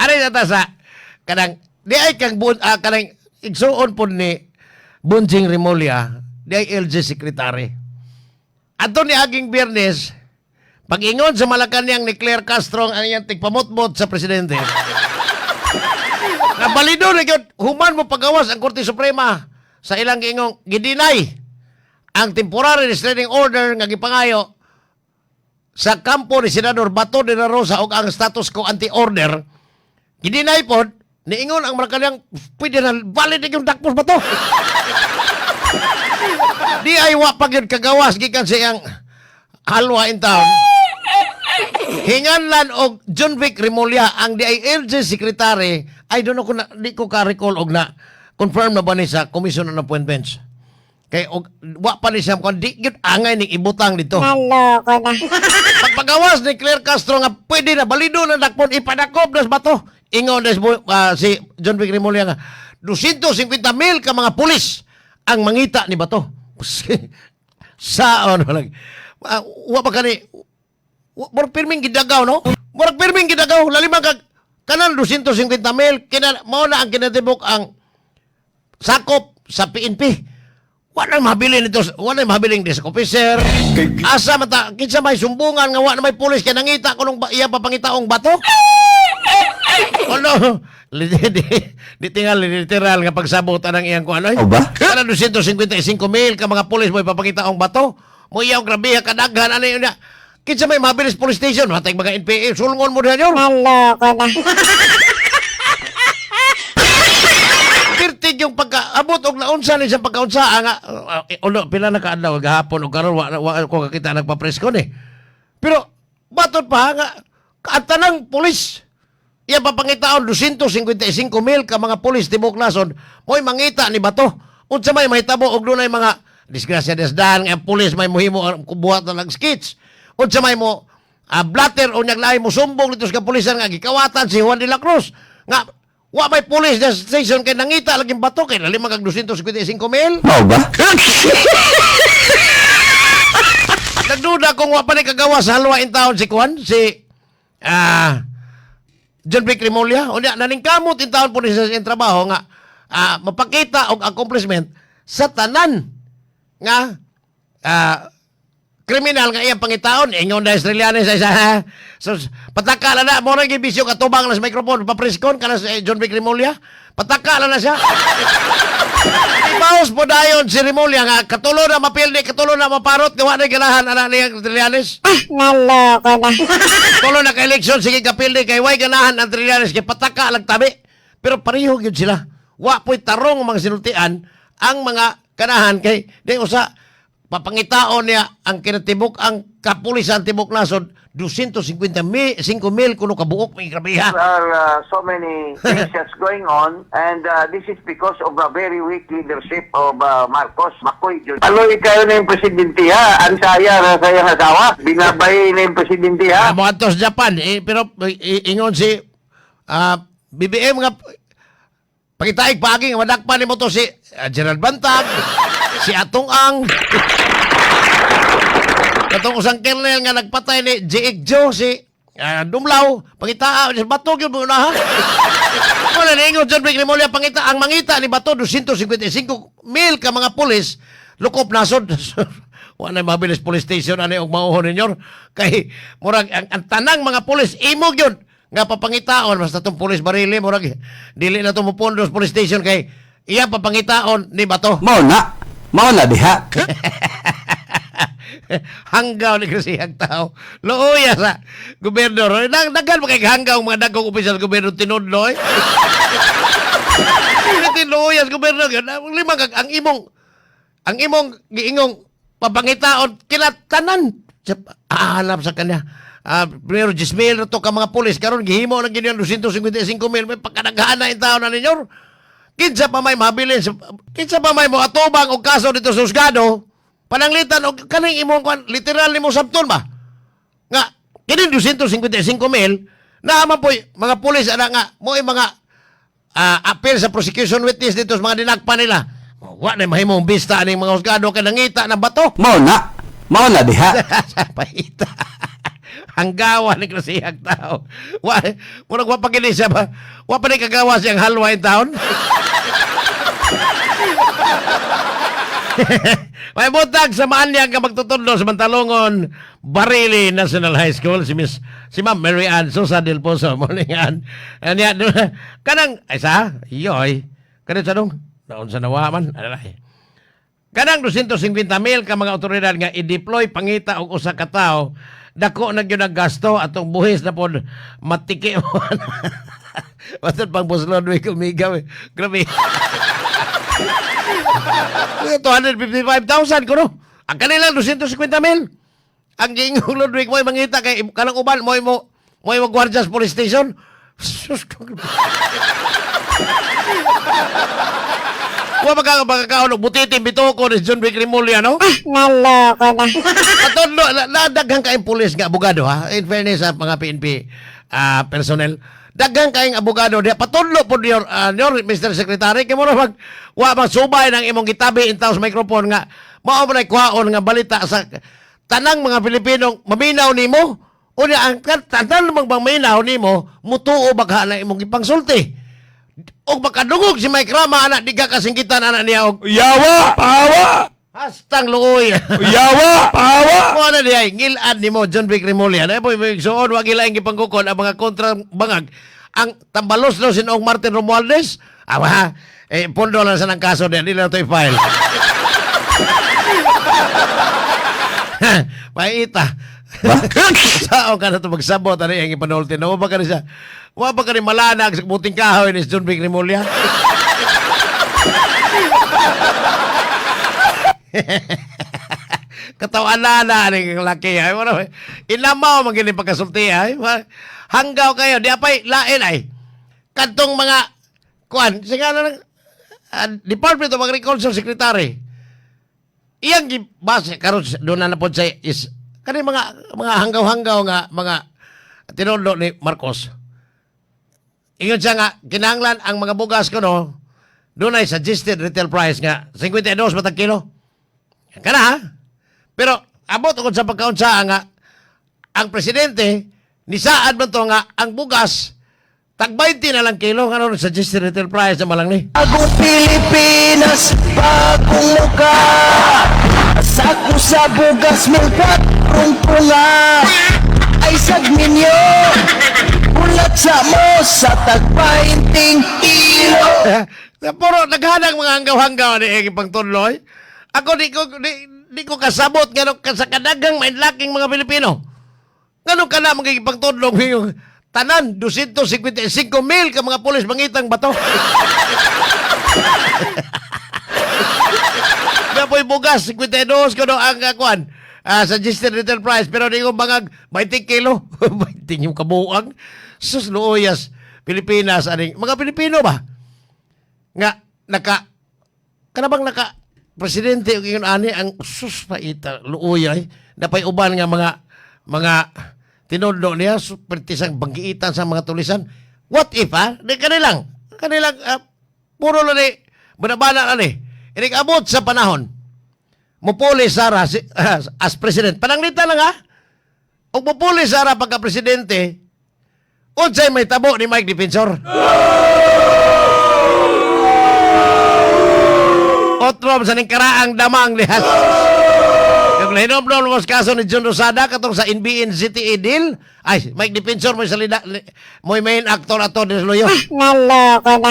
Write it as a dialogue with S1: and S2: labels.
S1: Ari na ta sa kanang di ay kang bun, kanang igsuon pod ni Bonjing Remulla, di ay LG secretary. Ato ni aging Biyernes, pag-ingon sa Malacanang ni Claire Castro ang iyang tigpamutmot sa presidente. Nga balido na gyud, human mo pagawas ang Korte Suprema sa ilang giingong gidinay ang temporary restraining order nga gipangayo sa kampo ni Senador Bato de la Rosa og ang status quo ante order gidinay pod. Niingon ang Malacanang, pwede na, valid na yung dakpos Bato. Di ay wa pa gyud kagawas gikan sa iyang halwa in town, hinganlan og Jonvic Remulla, ang DILG secretary. I don't know kung na, di ko ka-recall og na confirm na ba ni sa Commission on Appointments kay og wa pa ni siya kung di gyud angay ning ibutang dito.
S2: Naloko na.
S1: Pagpagawas ni Claire Castro nga pwede na, balido na dakpon, ipadakop nas Bato, ingon des si Jonvic Remulla nga 250 mil ka mga pulis ang mangita ni Bato. Sa ano lang, wa pa kani murag pirming gidagaw, no? Murag pirming gidagaw. Lalima kag kanan 250 mil kina mao na ang kinatibok ang sakop sa PNP. Wala mabilin ito, wala mabiling desk officer. Asa mata kinsa may sumbungan nga wa na may pulis kay nangita kunong iya papangitaong Bato? Ano? Di tingal literal nga pagsabot anang iyang kuan oy.
S3: O ba?
S1: Kana 255 mil ka mga pulis mo ipapangitaong Bato. Mo iyaw grabe kadaghan ano yun na. Kinsa may mabilis police station, matay mga NPA sulngon mo diha yun.
S2: Naloko na.
S1: Pirtig yung pagkaabot og naunsa ni siyang pagkaunsa nga ulo pila na kaadlaw gahapon og karon wa ko kakita nagpa-press con eh. Pero batot pa nga at tanang pulis iya papangitaon, 255 mil ka mga pulis tibok nasod mo'y mangita ni Bato. Unsa may mahitabo og dunay mga disgrasya desdan nga ang pulis may muhimo ang buhat na lang sketch? Unsa may mo blatter o naglahi mo sumbong dito sa kapulisan nga gikawatan si Juan de la Cruz nga wa may pulis na station kay nangita laging Bato kay lima kag 255 mil?
S3: Mao ba?
S1: Nagduda kung wa pa ni kagawa sa halwa in town si Juan, si Jonvic Remulla. Unya, naningkamot in town po ni sa iyang trabaho nga mapakita og accomplishment sa tanan nga kriminal nga iyang pangitaon. Ingon na Australianes sa isa. So, pataka na na. Mo na bisyo katubang na sa microphone. Papreskon ka na si Jonvic Remulla. Pataka na na siya. Ibaos po dayon si Remulla nga katulo na mapildi, katulo na maparot, gawa na ganahan ana niya Trillanes.
S2: Naloko na.
S1: Tulo na ka-election, sige kapildi kay way ganahan ang Trillanes kay pataka lang tabi. Pero pareho gyud sila. Wa po'y tarong ang mga sinultian ang mga kanahan kay di usa papangitaon niya ang kinatibok ang kapulisan tibok nasod, 250 mil, 5 mil kuno kabuok, may grabe ha.
S4: There are so many things that's going on, and this is because of a very weak leadership of Marcos Makoy Jr. Aloy kayo na yung presidente ha. Ang saya na sayang asawa. Binabay na yung presidente ha.
S1: Mo adto sa Japan eh, pero eh, ingon si BBM nga pagitaig paagi nga madakpan nimo to si Gerald Bantag, si Atong Ang, katong usang kernel nga nagpatay ni J. Joe, si Dumlao, pangita si Bato gyud mo na ha. Wala niingon Jonvic Remulla, pangita ang mangita ni Bato 255 mil ka mga pulis lukop nasod. Wala na mabilis police station ani og mauhon ninyo kay murag ang tanang mga pulis imo gyud nga papangitaon. Basta tong pulis barili, murag dili na to mopondo sa police station kay iya papangitaon ni Bato.
S3: Mao na. Mao na diha.
S1: Hanggaw ni kasi ang tao. Luoya sa gobernador. Daghan pa kay hanggaw mga dagkong opisyal sa gobyerno tinudlo eh. Tinuoya sa gobernador. Lima kag ang imong giingong papangitaon kinatanan. Ahalap sa kanya. Primero 10 mil na to ka mga pulis karon gihimo na gini ang 255 mil, may pagkadaghan na in tao na ninyo. Kinsa pa may mabilin kinsa pa may mo atubang og kaso dito sa husgado pananglitan og kaning imong kwan literal nimo sabton ba nga kini 255 mil naa man po'y mga pulis ana nga mo mga appeal sa prosecution witness dito sa mga dinakpa nila. Wa na mahimong bista aning mga husgado kay nangita ng Bato.
S3: Mao na. Mao na diha.
S1: Sa pahita. Hanggawa ni klasihag tao. Wa, murag wa pa gini siya ba? Wa pa ni kagawa siyang halwa in town. May butag sa maanyag nga magtutudlo sa Mantalongon Barili National High School si Miss si Ma'am Mary Ann Sosa del Pozo. Morning, Ann. Anya kanang ay sa yoy kanang sa dong naon sa nawa man alay. Kanang 250 mil ka mga otoridad nga i-deploy pangita og usa ka tawo, dako na gyud ang gasto atong buhis na pod matiki mo. Matod pang Boss Ludwig umigaw eh. Grabe. 255,000 kuno. Ang kanilang 250 mil. Ang giingong Ludwig mo mangita kay kanang uban mo gwardiya sa police station. Sus ko. Wa magkakaon og butiti bituko ni John Vic Remulla, no?
S2: Naloko na.
S1: Patudlo, na daghang kaayong pulis nga abogado ha. In fairness sa mga PNP personnel, daghang kaayong abogado diha. Patudlo po your Mr. Secretary kay mo mag wa magsubay ng imong gitabi in sa microphone nga mao man ay kuhaon nga balita sa tanang mga Pilipino maminaw nimo. Unya ang tanan mang maminaw nimo mutuo bagha na imong gipangsulti. Og makadungog si Mike Rama ana, di ka kasinggitan ana niya og
S3: Yawa! Pawa!
S1: hastang luoy.
S3: Yawa! Pawa!
S1: Mo na diay ngilad nimo John Vic Remulla. Na po igsuon wa gila ang gipangkukon ang mga kontra bangag. Ang tambalos no sinoong Martin Romualdez. Awa, eh pondo lang sa nang kaso diyan, di lang to i-file. Paita. Sao ka na ito magsabot? Ano yung ipanulti? No, ba ka ni siya? Wa ba ka ni malanag sa buting kahoy ni John Vic Remulla? Katawan na na ni laki ay wala inamaw man gini pagkasulti ay hanggaw kayo di apay lain ay kadtong mga kuan sige na lang Department of Agriculture Secretary iyang gibase karon doon na pod sa is kani mga hanggaw-hanggaw nga mga tinundo ni Marcos. Ingon siya nga kinahanglan ang mga bugas kuno doon ay suggested retail price nga 52 matag kilo kana ha. Pero abot ukod sa pagkaunsa nga ang presidente nisaad man to nga ang bugas tag 20 na lang kilo nga suggested retail price na malang ni.
S5: Bagong Pilipinas, bagong mukha. Sako sa bugas, milkwat, rungpunga. Ay sagminyo, bulat sa mo sa tagpainting ilo.
S1: Puro naghanang mga hanggaw-hanggaw ni Egi pangtunloy. Ako di ko kasabot ngano sa kadaghang mainlaking mga Pilipino. Ngano ka na magiging pangtunlong yung tanan 255 mil ka mga pulis mangitang bato. Gapoy bugas 52 kuno ang kuan. Suggested retail price pero di ko bangag 20 kilo. 20 yung kabuang. Sus luoyas Pilipinas aning mga Pilipino ba? Nga naka kana bang naka presidente og ingon ani ang sus paita luoy napay uban nga mga tinudlo niya pertisang banggiitan sa mga tulisan. What if ha di kanilang kanilang puro lang ni banabana lang ni inig abot sa panahon mupuli Sara si, as president, pananglitan lang ha, ug mupuli Sara pagka presidente, unsay may tabo ni Mike Defensor? Otro sa ning karaang damang lihas. Yung nahinomdom mo sa kaso ni John Rosada katong sa NBN ZTE deal, ay Mike Defensor mo salida mo main actor ato ni Luyo.
S2: Naloko na.